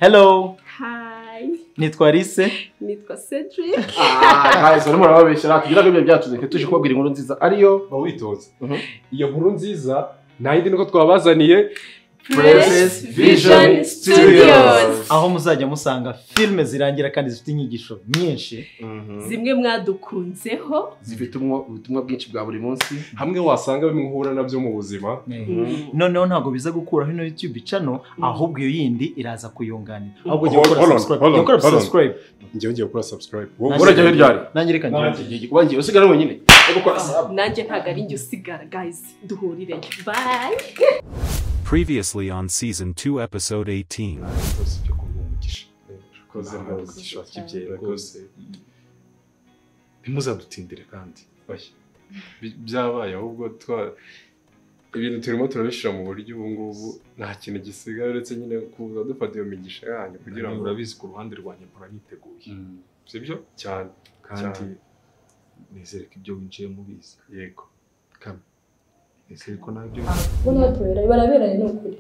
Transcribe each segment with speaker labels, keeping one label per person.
Speaker 1: Hello.
Speaker 2: Hi.
Speaker 1: Nitwa Alice.
Speaker 2: Nitwa Cedric.
Speaker 3: Guys, barimo barababeshyera tugira ngo ibyo byatuze tuje kubabwira inkuru nziza ariyo
Speaker 4: bawitoza. Iyo nkuru nziza nta yindi nuko twabazaniye
Speaker 2: Press Vision Studios.
Speaker 1: Aho muzajya musanga filme zirangira kandi zifite inyigisho nyinshi.
Speaker 2: Zimwe mwadukunzeho
Speaker 3: zifite ubutumwa bwinshi bwa buri munsi
Speaker 4: hamwe wasanga bimwe uhura nabyo mu buzima.
Speaker 1: Noneho ntago biza gukuraho ino YouTube channel ahubwo iyo yindi iraza kuyunganira. Ahubwo jya gukora subscribe. Jya gukora subscribe.
Speaker 4: Njye ngiye gukora subscribe.
Speaker 3: Wowe urajya he ryari?
Speaker 1: Nanjye reka njye.
Speaker 3: Wanjye usigara wenyine. Gukora sub.
Speaker 2: Nanjye ntago ari njye usigara guys. Duhurire. Bye.
Speaker 5: Previously on Season 2 Episode 18.
Speaker 6: Ntimuzadutindire kandi.
Speaker 4: Byabaye ahubwo twa ibintu turimo turabishira mu buryo ubu ngubu nta kintu gisigara uretse nyine kuza dufata iyo migisha yanyu kugira ngo
Speaker 6: urabizi ku ruhande rwanjye mpora niteguye.
Speaker 4: Sibyo? Cyane.
Speaker 6: Kandi nizere ko ibyo winjiye mubizi.
Speaker 4: Yego.
Speaker 6: Kame. Nizere ko nabyo
Speaker 7: ubona baraberanye n'ukuri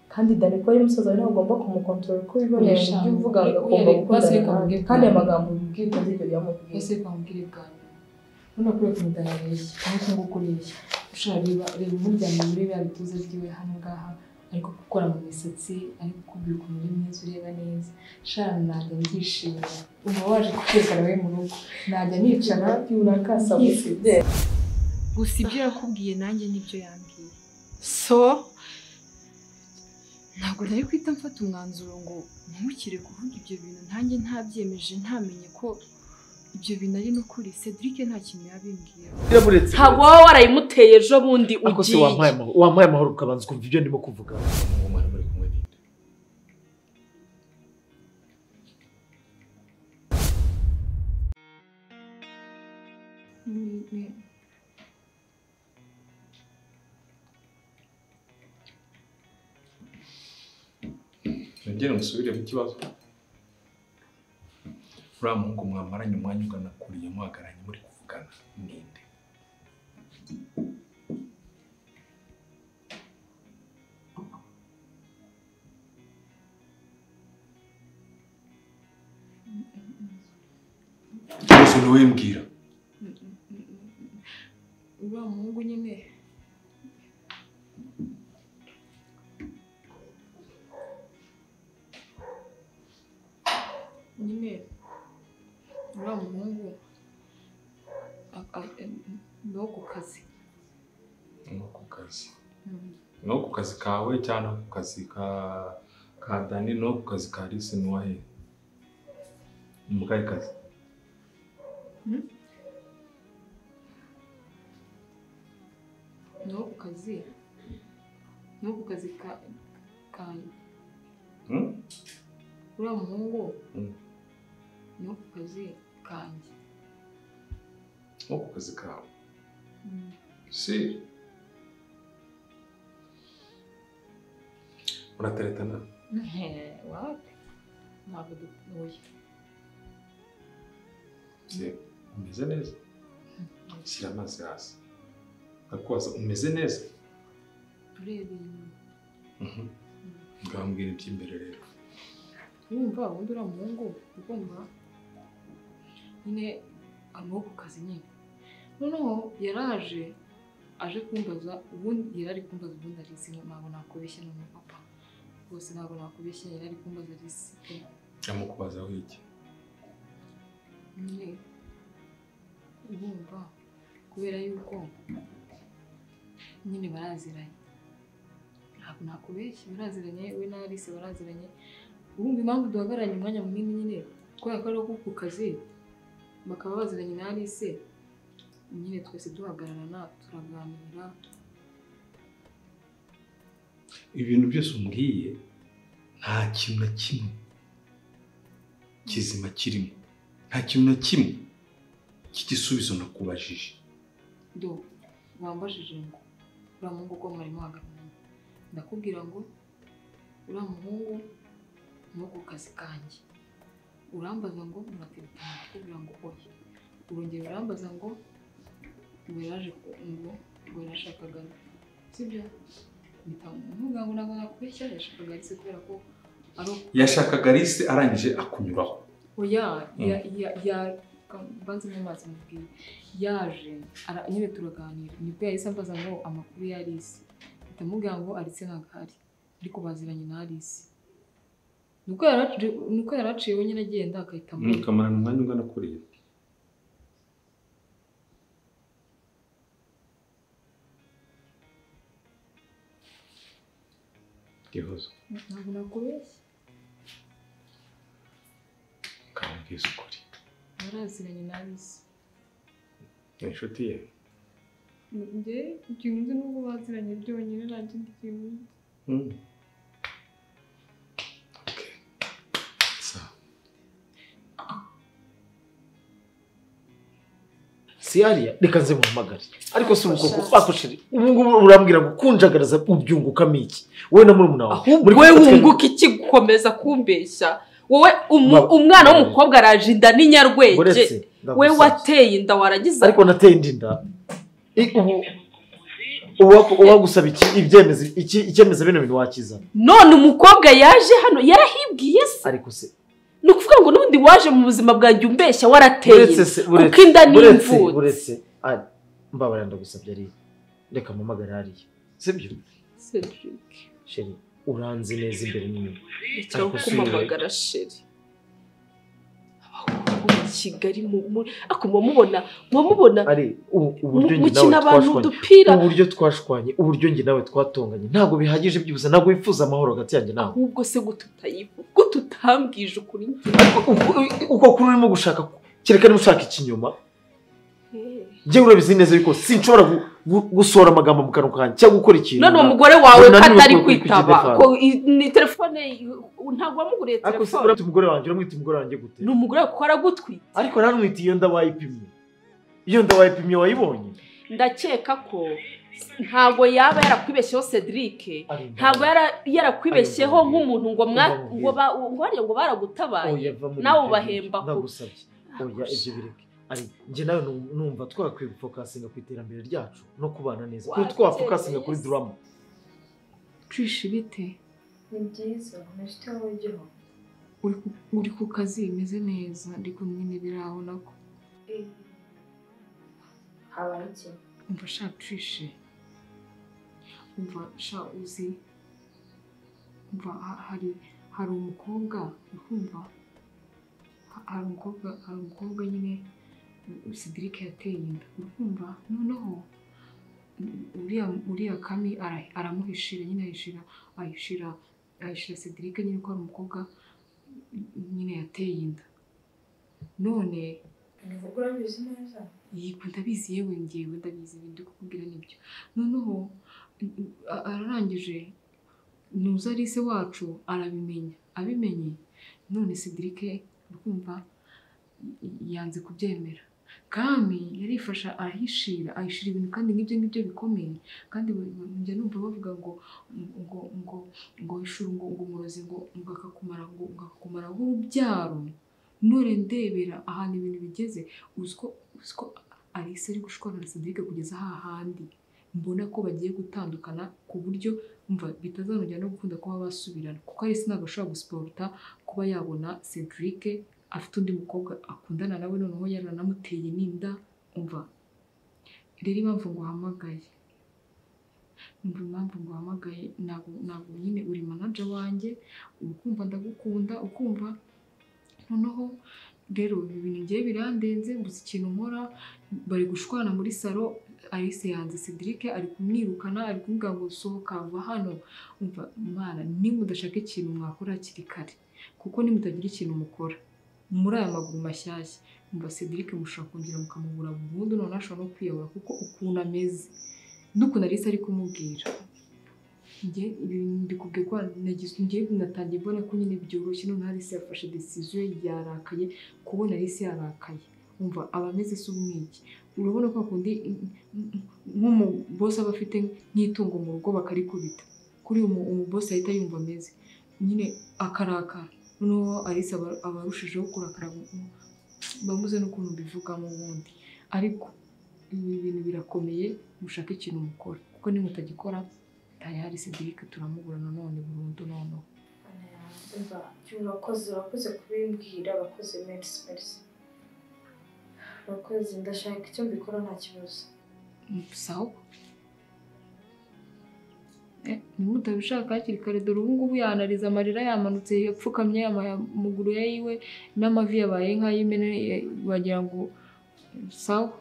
Speaker 7: kandi Dani ko ari umusaza we ugomba kumukontorora uko wiboneye ibyo uvuga ngo agomba gukundana kandi aya magambo ubibwiye ukoze ibyo yamubwiye
Speaker 8: ese kwambwira bwanyu ubona ko uri kumudana areshya ariko nguko ureshya ushobora reba umuryamye muri biriya bituza byiwe hano ngaha ariko gukora mu misatsi ariko kukubwira ukuntu uri mwiza ureba neza shana najya ndishimira uba waje kutekana we mu rugo najya nicara
Speaker 7: urakasabutse.
Speaker 8: Gusa ibyo yakubwiye nanjye nibyo yambwiye so ntabwo nari kwita mfata umwanzuro ngo ntukire kuvuga ibyo bintu ntanjye ntabyemeje ntamenye ko ibyo bintu ari n'ukuri. Cedric nta kintu yabimbwiye.
Speaker 2: Ntabwo wowe warayimuteye ejo bundi ugiye
Speaker 1: wampaye amahoro ukabanza ukumva ibyo ndimo kuvuga.
Speaker 6: Nongere musubire mu kibazo. Uriya muhungu mwamaranye umwanya ungana kuriya muhagararanye muri kuvugana ninde? Ikibazo ni wowe mbwira.
Speaker 8: Uriya muhungu nyine uriya muhungu no ku kazi.
Speaker 6: No ku kazi. No ku kazi kawe cyangwa ku kazi ka Dani no ku kazi ka Alice ni wahe? Ni mu kahe kazi?
Speaker 8: No ku kazi. No ku kazi kanyu. Uriya muhungu no ku kazi kanjye.
Speaker 6: No ku kazi kawe? Si. Murateretana?
Speaker 8: Wapi? Ntabwo duhuye.
Speaker 6: Si, umeze neza? Shyira amazi hasi. Ndakubaza umeze neza?
Speaker 8: Urebeye inyuma.
Speaker 6: Ngambwira iby'imbere rero.
Speaker 8: Urumva ubundi uriya muhungu ugomba nyine amuha ku kazi nyine. Noneho yaraje aje kumbaza ubundi yari ari kumbaza ubundi Alice ntabwo nakubeshya none papa rwose ntabwo nakubeshya yari ari kumbaza Alice pe.
Speaker 6: Yamukubazaho iki?
Speaker 8: Nyine urumva kubera yuko nyine baraziranye ntabwo nakubeshya baraziranye we na Alice baraziranye. Urumva impamvu duhagararanye umwanya munini nyine kubera ko ari ku kazi bakaba baziranye na Alice nyine twese duhagararana turaganira.
Speaker 6: Ibintu byose umbwiye nta kintu na kimwe kizima kirimo, nta kintu na kimwe cy'igisubizo nakubajije.
Speaker 8: Do wambajije ngo uriya muhungu ko mwari muhagararanye, ndakubwira ngo uriya muhungu ni ku kazi kanjye. Urambaza ngo murateretana, ndakubwira ngo oya. Urongera urambaza ngo ngo yaje ngo yarashakaga, sibyo? Mpita mvuga ngo ntabwo nakubeshya yashakaga Alice kubera ko
Speaker 6: Yashakaga Alice arangije akunyuraho.
Speaker 8: Oya, ya banze mu mazi mubwiye. Yaje nyine turaganira, nibwo yahise ambaza ngo amakuru ya Alice. Ndamubwira ngo Alice ntabwo ahari, ariko baziranye na Alice. Nuko yaraciye wenyine agenda akahita amubwira.
Speaker 6: Mukamarana umwanya ungana kuriya. Gihozo.
Speaker 8: Ntabwo nakubeshye.
Speaker 6: Kambwiza ukuri.
Speaker 8: Baraziranye na Alice.
Speaker 4: Ni inshuti ye?
Speaker 8: Njye ikintu nzi nuko baziranye byonyine, nta kindi kintu nzi.
Speaker 6: Okay. Sawa.
Speaker 1: Si ariya reka nze muhamagare. Ariko si ubukoko bakoshiri. Ubu ngubu urambwira ngo kunjagaraza ubyungukamo iki? Wowe na murumuna wawe.
Speaker 2: Wowe wunguka iki gukomeza kumbeshya? Wowe umwana w'umukobwa araje inda n'inyarwenge. We wateye inda waragize.
Speaker 1: Ariko nateye indi nda. Ubu uwagusaba iki ibyemezo iki icyemezo bino bintu wakizana.
Speaker 2: None umukobwa yaje hano yarahibwiye se.
Speaker 1: Ariko se
Speaker 2: ni ukuvuga ngo n'ubundi waje mu buzima bwanjye umbeshya warateye kuko inda ni imvutsi.
Speaker 1: Uretse ari mbabarira ndagusabye ari reka mpamagare hariya. Sibyo?
Speaker 2: Cedric.
Speaker 1: Sheri uranze neza imbere n'inyuma.
Speaker 2: Ariko kumamagara Sheri. Abahungu mu Kigali ako mubona
Speaker 1: ari uburyo njye nawe twashwanye, uburyo twashwanye, uburyo njye nawe twatonganye ntabwo bihagije byibuze, ntabwo wifuza amahoro hagati yanjye nawe.
Speaker 2: Ahubwo se gututayivuga gututambwije ukuri
Speaker 1: uko kuri urimo gushaka kereka niba ushaka ikinyoma. Njye urabizi neza yuko sinshobora gusohora amagambo mu kanwa kanjye cyangwa gukora ikintu.
Speaker 2: None umugore wawe katari kwitaba ko ni telefone ntabwo wamuguriye telefone.
Speaker 1: Ariko uramwita umugore wanjye, uramwita umugore wanjye gute?
Speaker 2: Ni umugore kuko aragutwite.
Speaker 1: Ariko naramwita iyo nda wayipimye. Iyo nda wayipimye wayibonye.
Speaker 2: Ndakeka ko ntabwo yaba yarakwibeshyeho Cedric, ntabwo yarakwibeshyeho nk'umuntu ngo ngo baragutabaye nawe ubahemba ko.
Speaker 1: Ndagusabye. Oya ibyo bireke. Ari njye nawe numva twakwiye gufokasinga ku iterambere ryacu no kubana neza kuko twafokasinga kuri drama.
Speaker 8: Trish bite?
Speaker 7: Ni byiza, nashite wowe ujyeho.
Speaker 8: Uri ku kazi imeze neza, ndi kumwe n'ibiraho nako.
Speaker 7: Habaye iki?
Speaker 8: Umva sha Trish. Umva sha uzi. Umva hari umukobwa, ukumva hari umukobwa nyine Cedric yateye inda, urukumva noneho uriya Kami aramuhishira nyine, ahishira Cedric nyine ko ari umukobwa nyine yateye inda. None
Speaker 7: urabizi neza?
Speaker 8: Yego ndabizi, yewe ngewe ndabizi ibintu kukubwira nibyo. Noneho ararangije nuza Alice wacu arabimenya, abimenye none Cedric urukumva yanze kubyemera. Kami yarifasha ahishira ibintu kandi nk'ibyo ngibyo bikomeye, kandi njya numva bavuga ngo ngo ngo ngo ishuru ngo umurozi ngo akakumara ngo akakumara urubyaro. None ndebera ahantu ibintu bigeze, uziko Alice ari gushwana na Cedric kugeza hahandi mbona ko bagiye gutandukana ku buryo umva bitazanongera no gukunda kuba basubirana, kuko Alice ntabwo ashobora gusiporta kuba yabona Cedric afite undi mukobwa akundana nawe noneho yaranamuteye n'inda. Umva rero impamvu nguhamagaye, ntabwo nyine uri manager wanjye, ukumva ndagukunda, ukumva noneho rero ibi bintu ngiye birandenze, mbuze ikintu nkora. Bari gushwana muri salo, Alice yanze Cedric ari kumwirukana, ari kumubwira ngo sohoka va hano. Umva mwana, nimudashaka ikintu mwakora hakiri kare, kuko nimutagira ikintu mukora muri aya maguru mashyashya, umva Cedric mushobora kongera mukamubura burundu, none ashobora no kwiyahura kuko ukuntu ameze n'ukuntu Alice ari kumubwira. Njye mbikubwiye ko njye natangiye mbona ko nyine byoroshye, none Alice yafashe decision yarakaye, kubona Alice yarakaye umva aba ameze se umwiki. Urabona ko akundi nk'umubosi aba afite nk'itungo mu rugo bakarikubita, kuri umubosi ahita yumva ameze nyine akarakara. Noneho Alice aba arushijeho kurakara, bamuze n'ukuntu mbivugamo ubundi. Ariko ibi bintu birakomeye, mushake ikintu mukora, kuko nimutagikora tayari Cedric turamubura nanone burundu. Noneho
Speaker 7: Umva, urakoze kubimbwira, urakoze, merci merci. Urakoze, ndashaka icyo mbikora nta kibazo.
Speaker 8: Sawa. Nimutabishaka hakiri kare dore ubu ngubu yanariza amarira yamanutse yapfukamye amaguru ye yiwe n'amavi yabaye nk'ay'imene wagira ngo sawa.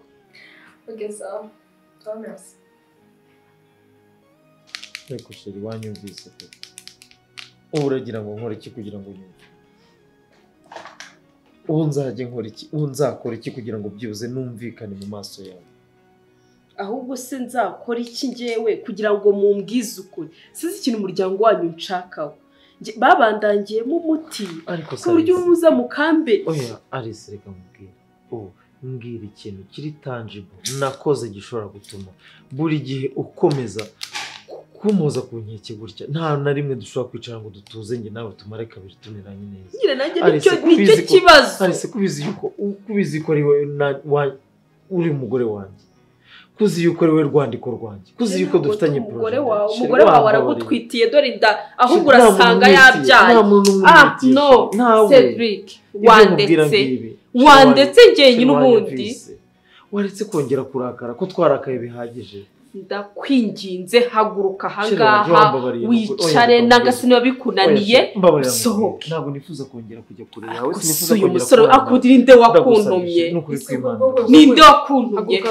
Speaker 7: Okay, sawa. Thomas.
Speaker 1: Ariko sheri wanyumvise pe. Ubu uragira ngo nkore iki kugira ngo unyumve? Ubu nzajye nkora iki? Ubu nzakora iki kugira ngo byibuze numvikane mu maso yawe?
Speaker 2: Ahubwo se nzakora iki ngewe kugira ngo mumbwize ukuri? Sinzi ikintu umuryango wanyu nshakaho. Babandangiyemo umuti ku buryo muza mukambe.
Speaker 1: Oya Alice, reka mubwire. Ubu mbwira ikintu kiri tangible nakoze gishobora gutuma buri gihe ukomeza kumuza ku nkeke gutya. Nta na rimwe dushobora kwicara ngo dutuze nge nawe tumare kabiri tumeranye neza.
Speaker 2: Nyine nanjye nicyo kibazo.
Speaker 1: Alice, kubizi yuko kubizi ko ari wowe uri umugore wanjye, kuzi yuko ari we rwandiko rwanjye, kuzi yuko dufitanye
Speaker 2: umugore wawe. Umugore wawe aragutwitiye dore inda, ahubwo urasanga yabyaye. Ah no, Cedric, wandetse njyenyine ubundi
Speaker 1: waretse kongera kurakara ko twarakaye bihagije.
Speaker 2: Ndakwinginze haguruka ahangaha wicare n'agasino bikunaniye usohoke.
Speaker 1: Ntabwo nifuza kongera kujya kure yawe, sinifuza
Speaker 2: kongera. Uyu musore akundira inde wakuntumye? Ninde wakuntumye?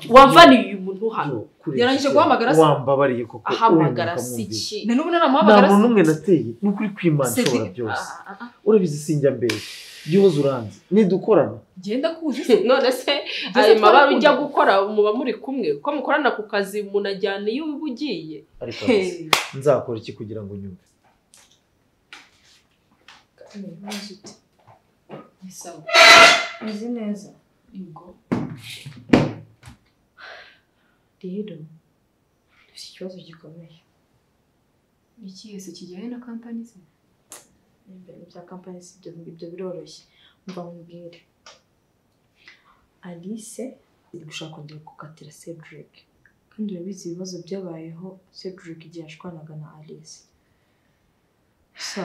Speaker 2: Wamvaniye uyu muntu hano.
Speaker 8: Yarangije guhamagara se?
Speaker 1: Wambabariye koko.
Speaker 2: Ahamagara si iki?
Speaker 8: Na n'ubu naramuhamagara
Speaker 1: se? Nta muntu n'umwe nateye, ni ukuri kw'Imana ishobora byose. Urabizi sinjya mbere. Gihozo uranzi nidukorana.
Speaker 8: Genda kuzi se.
Speaker 2: None se ayo mabara ujya gukora muba muri kumwe ko mukorana ku kazi munajyana iyo uba ugiye.
Speaker 1: Ariko nzakora iki kugira ngo nyumve?
Speaker 7: Meze neza.
Speaker 8: Yego.
Speaker 7: Rero dufite ikibazo gikomeye.
Speaker 8: Ikihe se kijyanye na kampani se?
Speaker 7: Ibintu bya kampani si ibyo biroroshye. Mva nkubwire. Alice iri gushaka kongera gukatira Cedric. Kandi urabizi ibibazo byabayeho Cedric igihe yashwanaga na Alice. So,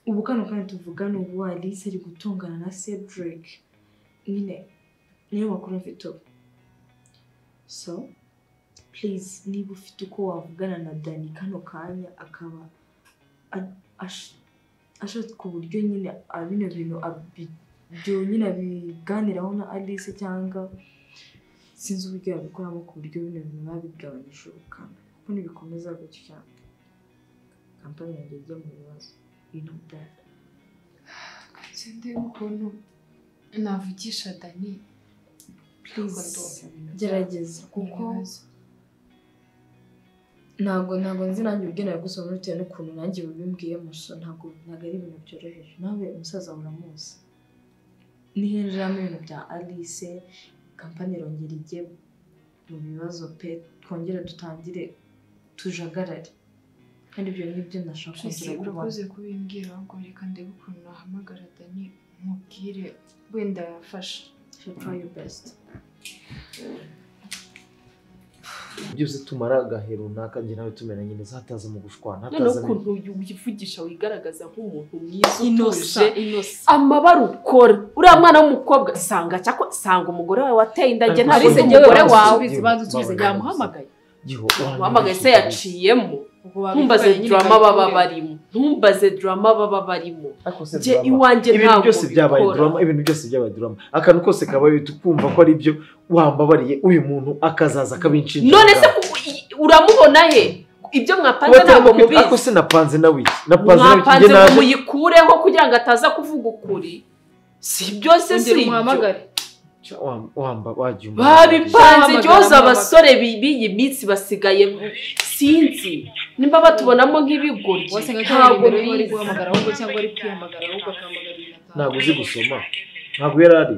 Speaker 7: ubu kano kandi tuvugana ubu Alice ari gutongana na Cedric. Nyine niyo makuru mfite ubu. So, please niba ufite uko wavugana na Dani kano kanya akaba ashaka ku buryo nyine bino bintu byo nyine abiganiraho na Alice cyangwa sinzi uburyo yabikoramo ku buryo bino bintu babigabanyije ubukana, kuko nibikomeza gutya kampani yanjye ijya mu bibazo. You know that.
Speaker 8: Sindi ukuntu navugisha Dani.
Speaker 7: Please gerageza kuko ntabwo nzi nanjye uburyo nabigusoma bitewe n'ukuntu nanjye babimbwiye muso, ntabwo ari ibintu byoroheje. Nawe umusaza uramuzi, nihinjiramo ibintu bya Alice kampani irongera ijye mu bibazo pe, twongere dutangire tujagarare. Kandi ibyo ngibyo ndashaka kongera kubona.
Speaker 8: Urakoze kubimbwira, ahubwo reka ndebe ukuntu nahamagara Dani mubwire wenda yafasha.
Speaker 7: Try your best.
Speaker 1: Byose tumara agahe runaka njye nawe tumeranye neza, hataza mu gushwana,
Speaker 2: hataza ukuntu uyivugisha wigaragaza nk'umuntu mwiza utuje. Amabara ukora uriya mwana w'umukobwa sanga cyako sanga umugore wawe wateye inda njye ntarize umugore wawe
Speaker 8: banza usubize yamuhamagaye.
Speaker 2: Wahamagaye se yaciyemo. Ntumbaze drama baba barimo, ntumbaze drama baba barimo. Njye iwanjye
Speaker 1: ibintu byose byabaye drama, ibintu byose byabaye drama. Akantu kose kabaye tukumva ko ari byo wambabariye uyu muntu akazaza akabinshinja.
Speaker 2: None se uramubona he? Ibyo mwapanze ntabwo mubizi.
Speaker 1: Ako se napanze nawe iki? Napanze nawe iki?
Speaker 2: Mwapanze ngo muyikureho kugira ngo ataza kuvuga ukuri. Si byose si ibyo. Babipanze byose abasore b'iyi minsi basigaye sinzi nimba batubonamo nk'ibigoryi.
Speaker 8: Ntabwo bari guhamagara ahubwo cyangwa ari kwihamagara ahubwo akahamagara.
Speaker 1: Ntabwo uzi gusoma, ntabwo yari ari.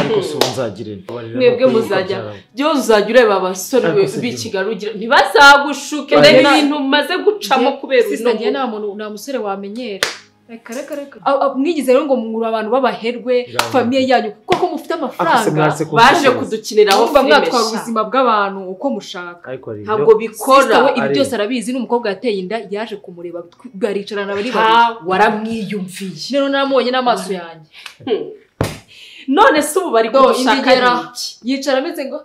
Speaker 1: Ariko si nzagire
Speaker 2: mwebwe muzajya byose uzajya ureba abasore b'i Kigali ugira ntibazagushuke n'ibintu maze gucamo kubera
Speaker 8: uno nta musore wamenyera. Reka reka. Mwigize rero ngo mwura abantu babaherwe famille yanyu koko mufite amafaranga
Speaker 2: baje kudukiniraho
Speaker 8: filime mwatwara ubuzima bw'abantu uko mushaka.
Speaker 2: Ntabwo bikora.
Speaker 8: Ibi byose arabizi n'umukobwa yateye inda yaje kumureba baricarana bari babiri.
Speaker 2: Waramwiyumviye.
Speaker 8: None namubonye n'amaso yanjye.
Speaker 2: None se ubu bari kudushaka iki?
Speaker 8: Yicara ameze ngo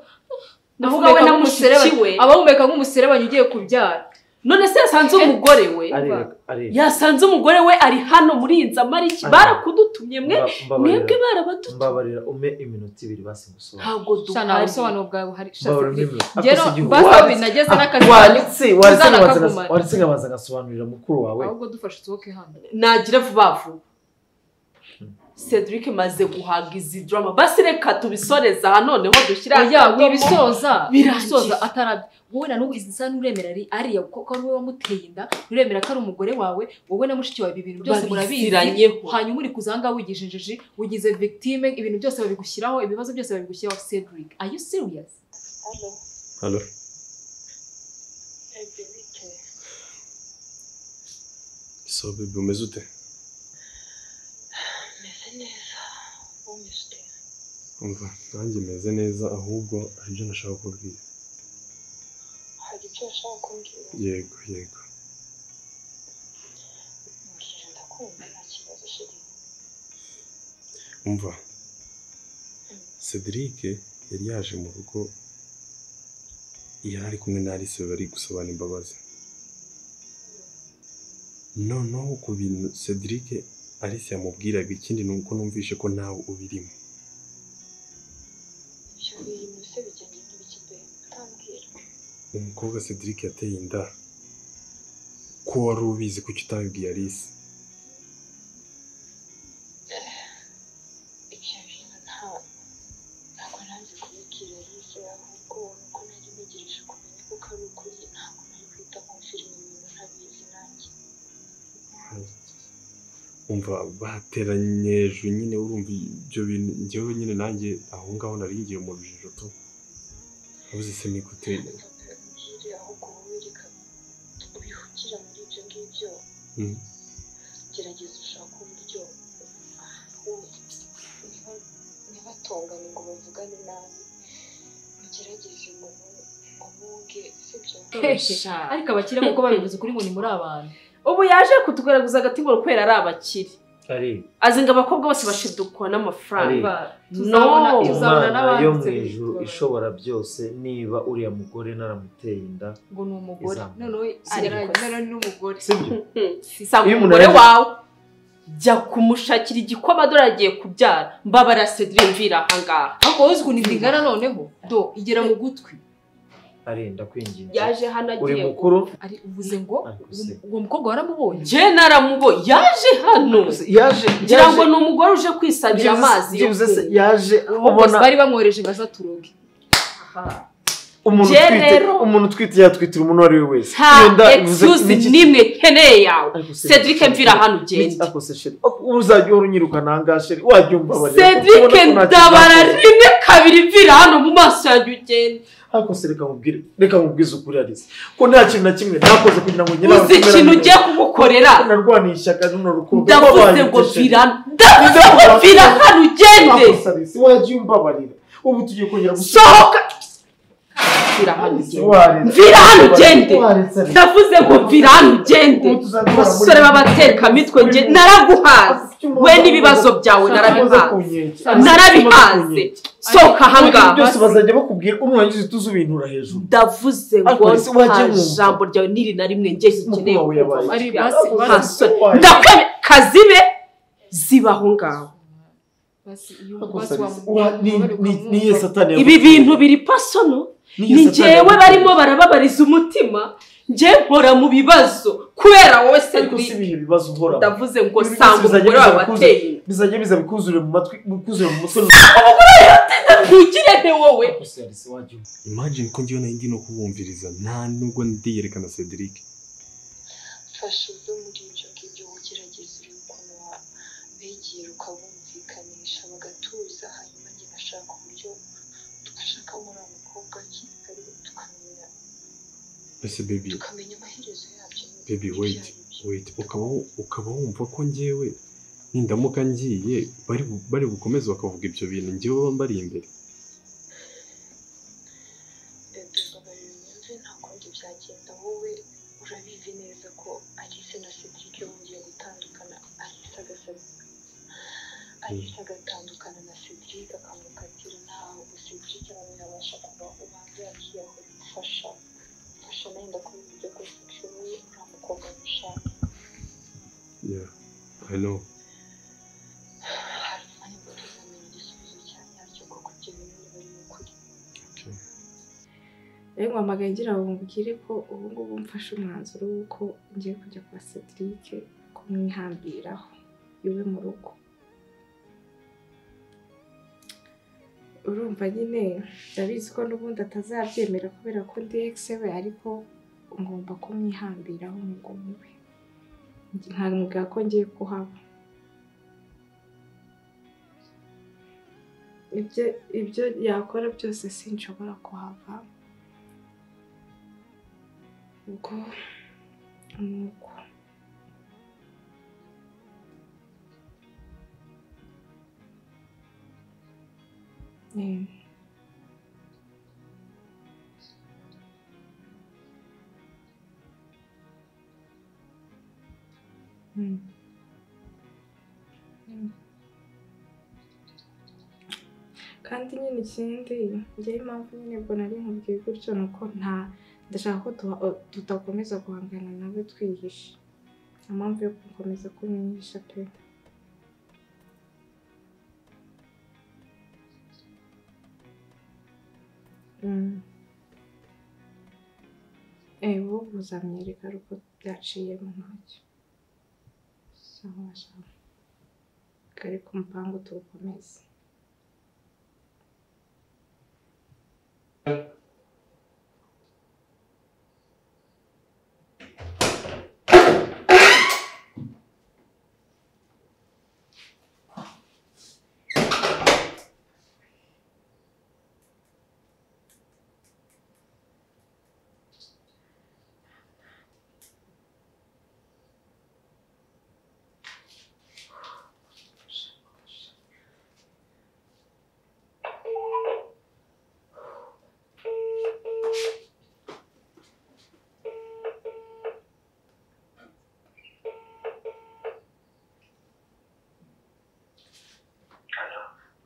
Speaker 2: ndavuga we na mushiki we
Speaker 8: abahumeka nk'umuserebanya ugiye kubyara.
Speaker 2: None se yasanze umugore we? Yasanze umugore we ari hano muri iyi nzu amara iki? Barakudutumye mwe mwebwe barabadutumye.
Speaker 1: Mbabarira ume iminota ibiri basi gusobanura.
Speaker 2: Ntabwo duhari.
Speaker 8: Ubusobanuro bwawe buhari. Ngero nageze n'akazi.
Speaker 1: Waretse nkabanza ngasobanurira mukuru wawe.
Speaker 8: Ahubwo dufashe usohoke hano.
Speaker 2: Nagira vuba vuba. Cedric maze guhaga izi drama. Basi reka tubisoreza aha noneho dushyira.
Speaker 8: Oya wibisoza. Bisoza atarabye. Wowe na n'ubu izi nsa nuremera ari ariya kuko ari wowe wamuteye inda, uremera ko ari umugore wawe, wowe na mushiki wawe ibintu byose murabizi. Hanyuma uri kuzanga wigisha injiji, ugize victime, ibintu byose babigushyiraho, ibibazo byose babigushyiraho. Cedric, are you serious?
Speaker 9: Hello.
Speaker 4: Hello. So baby, umeze ute?
Speaker 9: Meze neza. Umeze ute?
Speaker 4: Umva, nanjye meze neza ahubwo hari ibyo nashaka kukubwira.
Speaker 9: Hari ibyo washaka kumbwira?
Speaker 4: Yego, yego.
Speaker 9: Mbwira ndakumva nta kibazo chérie.
Speaker 4: Umva, Cedric yari yaje mu rugo yari ari kumwe na Alice bari gusabana imbabazi. Noneho ku bintu Cedric Alice yamubwiraga ikindi ni uko numvishe ko nawe ubirimo.
Speaker 9: Ibyo bintu se bijyanye n'ibiki pe? Utambwira.
Speaker 4: Umukobwa Cedric yateye inda ko wari ubizi kuki utabibwiye Alice?
Speaker 9: Ibyo bintu ntabwo nanze kubibwira Alice ahubwo nuko nari ntegereje kumenya ko ari ukuri ntabwo nari guhita nkonfirima ibintu ntabizi nanjye.
Speaker 4: Umva bateranye ejo nyine urumva ibyo bintu njyewe nyine nanjye aho ngaho nari ngiye mu rujijo tu. Ubuze se ni gute?
Speaker 9: Mbwire ahubwo wowe reka wihutira muri ibyo ngibyo. Gerageza ushake uburyo ntibatongane ngo bavugane nabi, mugerageze mubunge sibyo?
Speaker 8: Ariko abakire kuko babivuze ukuri ngo ni muri abantu.
Speaker 2: Ubu yaje kutugaragaza agati ngo kubera ari abakire. Azi ngo abakobwa bose bashidukwa n'amafaranga.
Speaker 1: No, tuzabona yo mu ijuru ishobora byose niba uriya mugore naramuteye inda
Speaker 8: ngo ni umugore. None ni umugore.
Speaker 1: Sibyo?
Speaker 2: Sanga umugore wawe jya kumushakira igikoma dore agiye kubyara. Mbabara Cedric mvira aha ngaha.
Speaker 8: Ariko wowe uzi ukuntu inda ingana noneho? Do igera mu gutwi.
Speaker 1: Ari ndakwinginze.
Speaker 2: Yaje hano agiye.
Speaker 1: Uri mukuru?
Speaker 8: Ari uvuze ngo uwo mukobwa waramubonye?
Speaker 2: Je naramubonye. Yaje hano.
Speaker 1: Yaje
Speaker 2: ngira ngo ni umugore uje kwisabira amazi.
Speaker 1: Byibuze se yaje ubona
Speaker 8: bari bamwohereje ngo azaturoge.
Speaker 1: Umuntu utwite yatwitira umuntu uwo ari we wese.
Speaker 2: Nta excuse nimwe nkeneye yawe. Cedric mvira hano ugende.
Speaker 1: Ako se chérie, uzajya uhora unyirukana aha ngaha chérie, wajya umbabarira.
Speaker 2: Cedric ndabara rimwe kabiri mvira hano mu maso yanjye ugende.
Speaker 1: Ariko se reka nkubwire, reka nkubwize ukuri Alice ko nta kintu na kimwe nakoze kugira ngo nyine
Speaker 2: uzi ikintu ugiye kumukorera.
Speaker 1: Narwaniye ishyaka runo rukundo.
Speaker 2: Ndavuze ngo mvira, ndavuze ngo mvira hano ugende.
Speaker 1: Alice wajya umbabarira. Ubu tugiye kongera
Speaker 2: gusohoka. Mvira hano ugende. Mvira hano ugende. Ndavuze ngo mvira hano ugende. Abasore b'abatekamitwe nge naraguhaze. We n'ibibazo byawe narabihaze. Narabihaze. Sohoka aha ngaha.
Speaker 1: Byose bazajya bakubwira umwangizi tuzubintura hejuru.
Speaker 2: Ndavuze ngo nta jambo ryawe niri na rimwe nge nkeneye kumva. Ndakwemye kazibe zibaho ngaho. Ibi bintu biri personal. Ni njyewe barimo barababariza umutima, nje mpora mu bibazo kubera wowe Cedric. Ndavuze ngo sanga umugore wawe wateye.
Speaker 1: Bizajya biza bikuzure mu matwi, bikuzure mu mutwe.
Speaker 2: Umugore wawe ntugire nte wowe.
Speaker 4: Imagine ko ngiye nari no kubumviriza nta nubwo ndiyerekana Cedric.
Speaker 9: Fasha uve muri ibyo ngibyo ugerageze urebe ukuntu wabegera ukabumvikanisha bagatuza, hanyuma njye nashaka uburyo tugashaka muri uwo mukobwa kare tukamenya
Speaker 4: Ese baby,
Speaker 9: tukamenya amaherezo yabyo.
Speaker 4: Baby wait. Wait, ukaba wumva ko njyewe nindamuka ngiye bari bukomeze bakavuga ibyo bintu njyewe bambari imbere.
Speaker 9: Bebe mbabarira unyumve, nta kundi byagenda. Wowe urabizi neza ko Alice na Cedric bongeye gutandukana, Alice agatandukana na Cedric akamukatira, ntabwo Cedric nawe yabasha kuba ubanza yakiyahura. Mfasha mfasha nawe ndakora uburyo bwose nshoboye, uriya mukobwa mushaka.
Speaker 4: Yeah, I know.
Speaker 9: Hanyuma nibwo tuzamenya igisubizo cya nyacyo koko ibyo bintu niba ari ukuri.
Speaker 4: Okay.
Speaker 10: Rero nguhamagaye ngira ngo nkubwire ko ubu ngubu mfashe umwanzuro w'uko ngiye kujya kwa Cedric kumwihambiraho iwe mu rugo. Urumva nyine ndabizi ko n'ubundi atazabyemera kubera ko ndi ex we, ariko ngomba kumwihambiraho ngo muwe nkamubwira ko ngiye kuhaba. Ibyo yakora byose sinshobora kuhava. Ubwo nuko Kandi nyine ikindi njyewe impamvu nyine ubwo nari nkubwiye gutyo ni uko nta ndashaka ko tudakomeza guhangana nawe twihishe. Nta mpamvu yo gukomeza kumwihisha pe. Wowe uzamwereka ari uko byaciyemo ntacyo. Sawa sawa. Kari ku mupango tuwukomeze.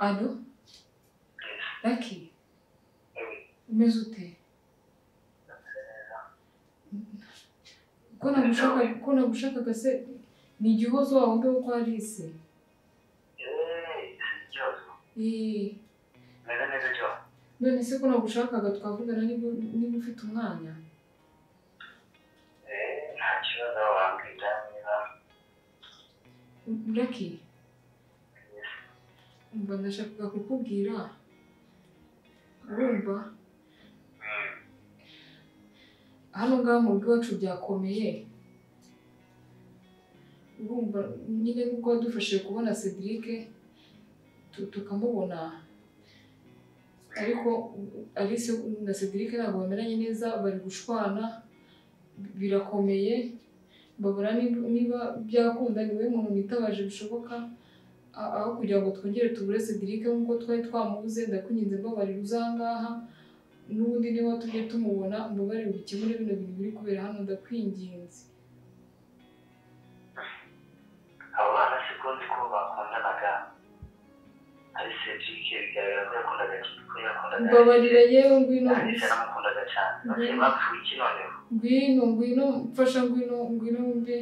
Speaker 8: Allô? Lucky? Umeze ute? Ko nagushakaga se ni igihozo wawe mbe wo kwa Alice? None se ko nagushakaga twavugana niba ufite umwanya?
Speaker 11: Nta kibazo wambwira niba.
Speaker 8: Lucky? Umva ndashakaga kukubwira, urumva hano ngaha mu rugo iwacu byakomeye, urumva nyine nubwo wadufashije kubona Cedric tukamubona, ariko Alice na Cedric ntabwo bameranye neza, bari gushwana birakomeye, mbabona niba byakunda niwe muntu nitabaje bishoboka, aho kugira ngo twongere tubure Cedric nk'uko twari twamubuze. Ndakwinginze mbabarira uzangaha, n'ubundi niba tujye tumubona mbabarira ubikemure bino bintu biri kubera hano, ndakwinginze.
Speaker 11: Abo bana siko nzi ko bakundanaga, ari Cedric bigaragara ko yakundaga ko yakundaga.
Speaker 8: Mbabarira yewe, ngwino.
Speaker 11: Alice yaramukundaga cyane, bapfuye iki noneho?
Speaker 8: Ngwino ngwino mfasha, ngwino ngwino wumve,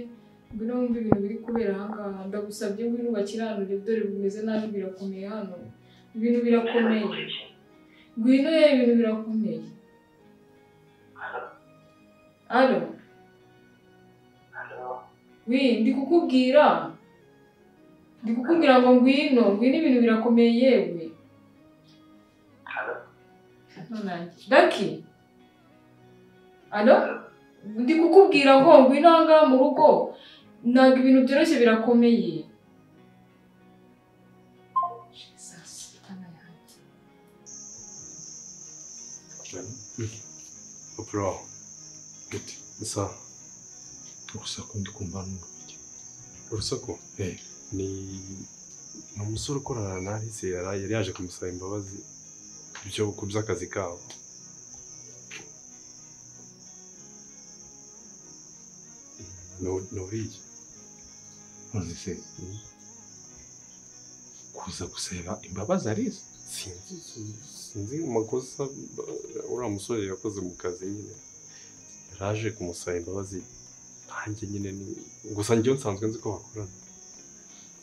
Speaker 8: ngwino wumve ibintu biri kubera aha ngaha, ndagusabye ngwino ubakiranure, dore bimeze nabi birakomeye hano, ibintu birakomeye, ngwino yewe ibintu birakomeye. Allo? Wi, ndi kukubwira ngo ngwino, ngwino ibintu birakomeye yewe. Lucky? Allo? Ndi kukubwira ngo ngwino aha ngaha mu rugo, ntabwo ibintu byoroshye birakomeye. Jesus, Mana yanjye.
Speaker 4: Bro, gute? Ni sawa.
Speaker 6: Urusaku ndi kumva n'urugi.
Speaker 4: Urusaku? Ni umusore ukorana na Alice yari yaje kumusaba imbabazi ku by'akazi kabo. Nuriye.
Speaker 6: None se kuza gusaba imbabazi Alice?
Speaker 4: Sinzi amakosa uriya musore yakoze mu kazi nyine. Yaraje kumusaba imbabazi nanjye nyine ni gusa njyewe nsanzwe nzi ko bakorana.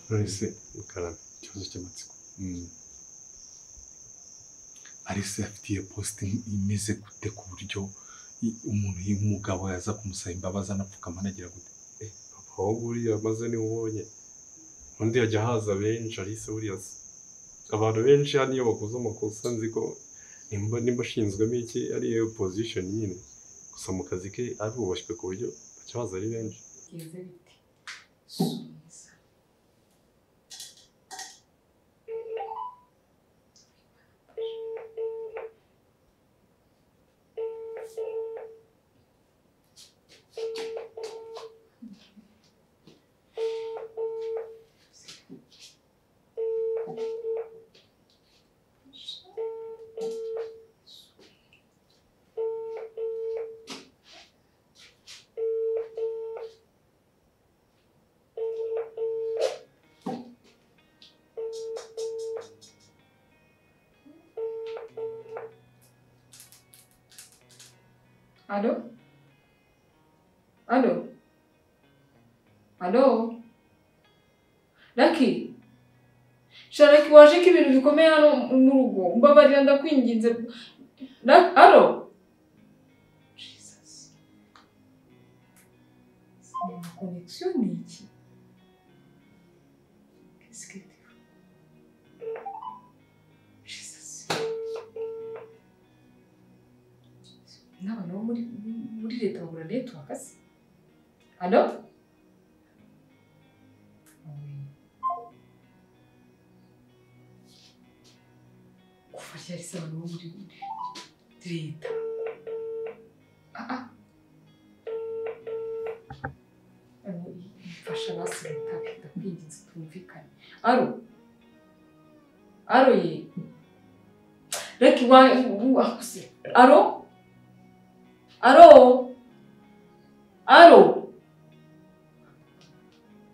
Speaker 6: None se
Speaker 4: karame
Speaker 6: ikibazo cy'amatsiko. Alice afitiye post imeze gute ku buryo umuntu y'umugabo yaza kumusaba imbabazi anapfukama anagira gute?
Speaker 4: Papa wowe uriya maze ni ubonye undi yajya haza benshi. Alice buriya abantu benshi hano iyo bakoze amakosa nzi ko nimba ashinzwemo iki ari iyo position nyine, gusa mu kazi ke arubashywe ku buryo bajya baza ari benshi.
Speaker 8: Allô? Allô? Allô? Lucky? Sharaki waje ko ibintu bikomeye hano mu rugo. Mbabarira ndakwinginze. Allô? Jesus. C'est connexion ni iki? Qu'est-ce que tu fais? Jesus. N'abantu bo muri leta babura network se? Allô? Kuva ryari se abantu bo muri leta? Mfasha basi witabe ndakwinginze tumvikane. Allô? Allô ye? Reka iwawe. Allô? Allô? Allô?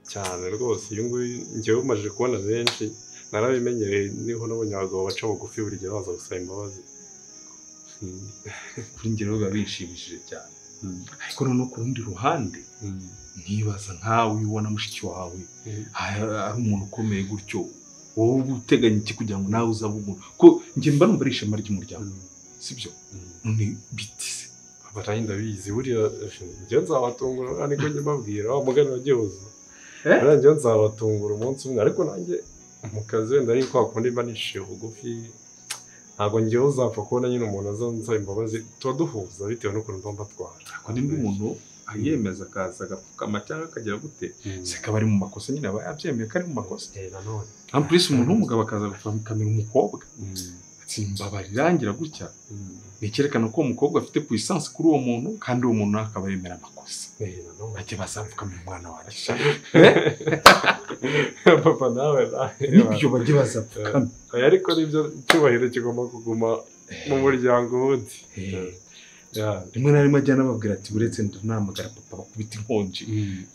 Speaker 4: Cyane rwose uyu nguyu njyewe umaze kubona benshi narabimenyereye, niho nabonye abagabo baca bugufi buri gihe baza gusaba imbabazi.
Speaker 6: Kuri njye rero biba binshimishije cyane, ariko noneho ku rundi ruhande nkibaza nkawe iyo ubona mushiki wawe ari umuntu ukomeye gutyo, wowe uba uteganya iki kugira ngo nawe uzabe umuntu? Ko njye mba numva ari ishema ry'umuryango, sibyo? None biti se
Speaker 4: barayi ndabizi buriya njyewe nzabatungura, niko njye mbabwira wa mugani wa Gihozo. Buriya njyewe nzabatungura umunsi umwe, ariko nanjye mu kazi wenda ari kwa kundi mba niciye bugufi, ntabwo njyewe uzapfa kubona nyine umuntu azansaba imbabazi, tuba duhuza bitewe n'ukuntu mba mbatwara.
Speaker 6: Ariko nimba umuntu ayemeza akaza agapfukama cyangwa akagira gute, se akaba ari mu makosa nyine aba yabyemeye ko ari mu makosa.
Speaker 4: Nanone
Speaker 6: en plus umuntu w'umugabo akaza gupfukamira umukobwa mbabarira gutya, ni icyerekana ko uwo mukobwa afite puissance kuri uwo muntu, kandi uwo muntu akaba yemera amakosa. Bajye bazapfukamira umwana wanjye.
Speaker 4: Papa nawe
Speaker 6: nibyo bajye bazapfukamira.
Speaker 4: Ariko nibyo icyubahiro kigomba kuguma mu muryango wundi.
Speaker 6: Rimwe na rimwe ajya anababwira ati uretse ndahamagara papa bakubita inkonji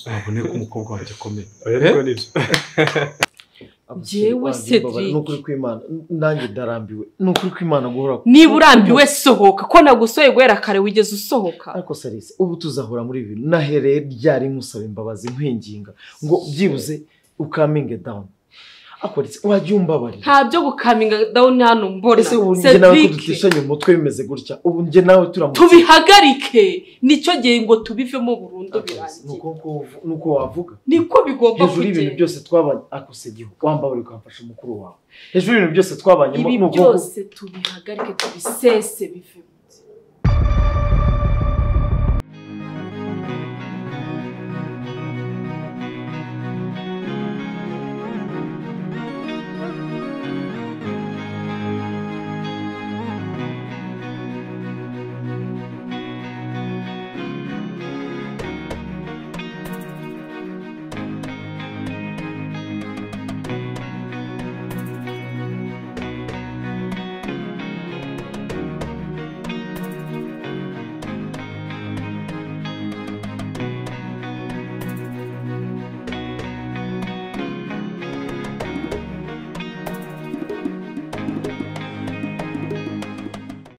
Speaker 6: babone ko umukobwa wanjye akomeye.
Speaker 4: Ariko nibyo.
Speaker 2: Jewe Cedric,
Speaker 1: nukuri kw'Imana nanjye ndarambiwe, nukuri kw'Imana guhora.
Speaker 2: Niba urambiwe sohoka, ko nagusoye guhera kare wigeze usohoka.
Speaker 1: Ariko Sarisi ubu tuzahora muri ibi bintu. Nahereye ryari nkusaba imbabazi nkwinginga ngo byibuze ukaminge down. Akoritse wajya umbabarira.
Speaker 2: Nta byo gukaminga down hano mbona.
Speaker 1: Ese ubu njye nawe ko dutishanye umutwe bimeze gutya, ubu njye nawe turamutse
Speaker 2: tubihagarike, nicyo gihe ngo tubivemo burundu birangiye.
Speaker 1: Nuko wavuga
Speaker 2: niko bigomba
Speaker 1: kugenda. Hejuru y'ibintu byose twabanye, akose gihu wambabarira ukamfasha umukuru wawe. Hejuru y'ibintu byose twabanyemo
Speaker 2: ibi byose tubihagarike, tubisese bivemo.